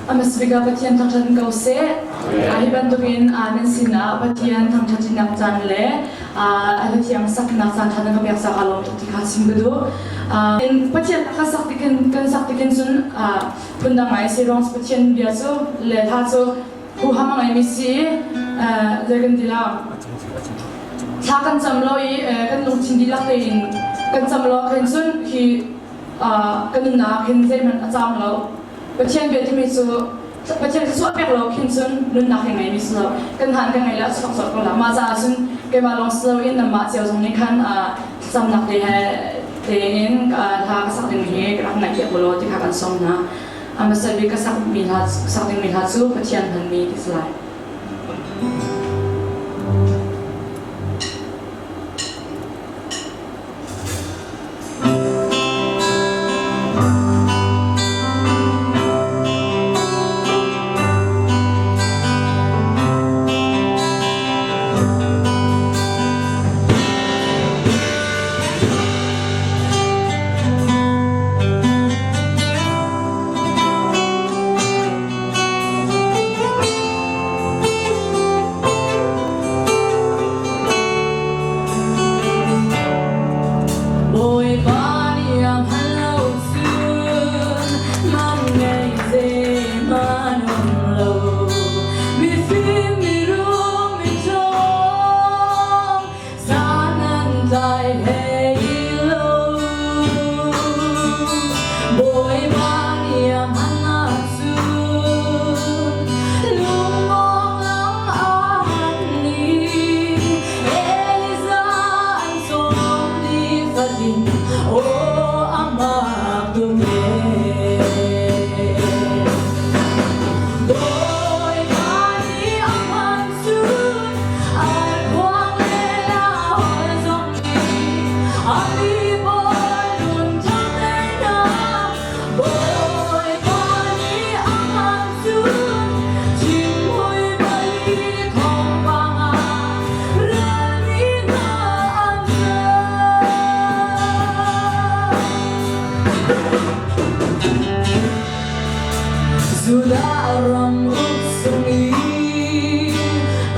A hmasa bik ah Pathian thangṭhat ko seh. Hi bantukin nan sinah Pathian thangṭhatnak caan le a hlathiang saknak caan ṭha nan ka pek caah lawm tuk ti kha chim ka duh. Pathian ka sak tikin kan sak tikin cun phundang ngai si ruang Pathian bia cu le hla cu huham a ngeimi si zei kan ti la thla kan cam lo i kan lungthin dihlak tein kan cam lo khin cun hi kan nunnak hin zeihmanh a cang lo. Pathian bia timi cu Pathian thluachuah pek lo khin cun nunnak hi ngeimi si lo. Kan han kan ngei le a chuak colh ko la. Mah caah cun keimah lawng si loin nanmah cio zong nih khan thlacamnak te he tein hla ka sak ding hi ka rak ngaihpiak u law ti kha kan sawm hna. A hmasa bik ka sak mi hla sak ding mi hla cu Pathian hmanmi ti si lai. Bawipa nih a hman lo cun man ngei zeihmanh um lo. Mifim mirum miṭhawng san an tlai hlei lo. Bawipa nih a hman ahcun lungmawngam an ni. Elijah an sawm nifatin, aw amah tuk e. Bawipa nih a hman cun arkhuang le lahol zong nih a mi pawl nun ṭhatter hna. Bawipa nih a hman cun thinghmui pali thawngpang ah relmi hna an ser. Judah ram uk sung i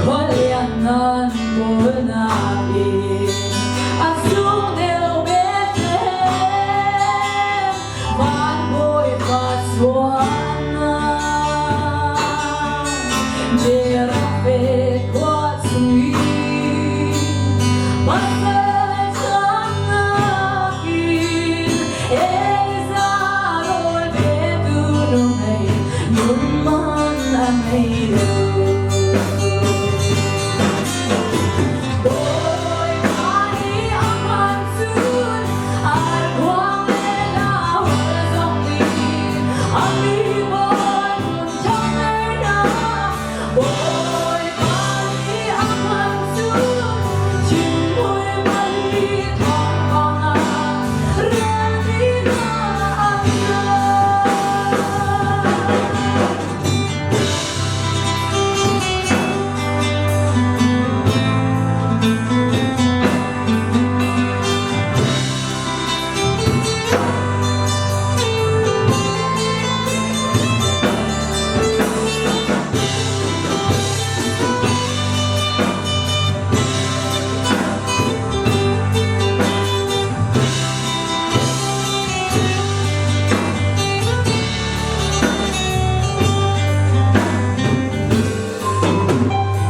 khualian ngan kawlnak in a sung deuh Bethlehem van Bawipa chuahnak Jerafe khua chung i pasal cannak in Eliza rawl petu nu ngei nun man a ngei lo. Bawipa nih a hman cun arkhuang le lahol zong nih a mi pawl nun ṭhatter hna. Bawipa nih a hman cun thinghmui pali thawngpang ah relmi hna an ser.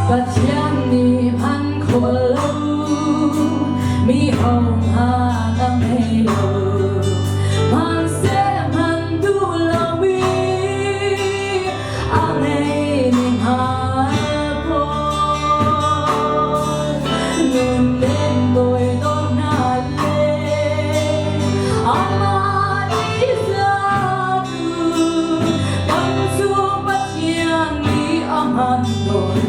Pathian nih phan khawh lo mi hohmanh a ngei lo. Hmanhseh hman duh lomi a ngei ning hngal pawl. Nunnem toidor hna le amah nih zatu kan cung Pathian nih a hman tawn.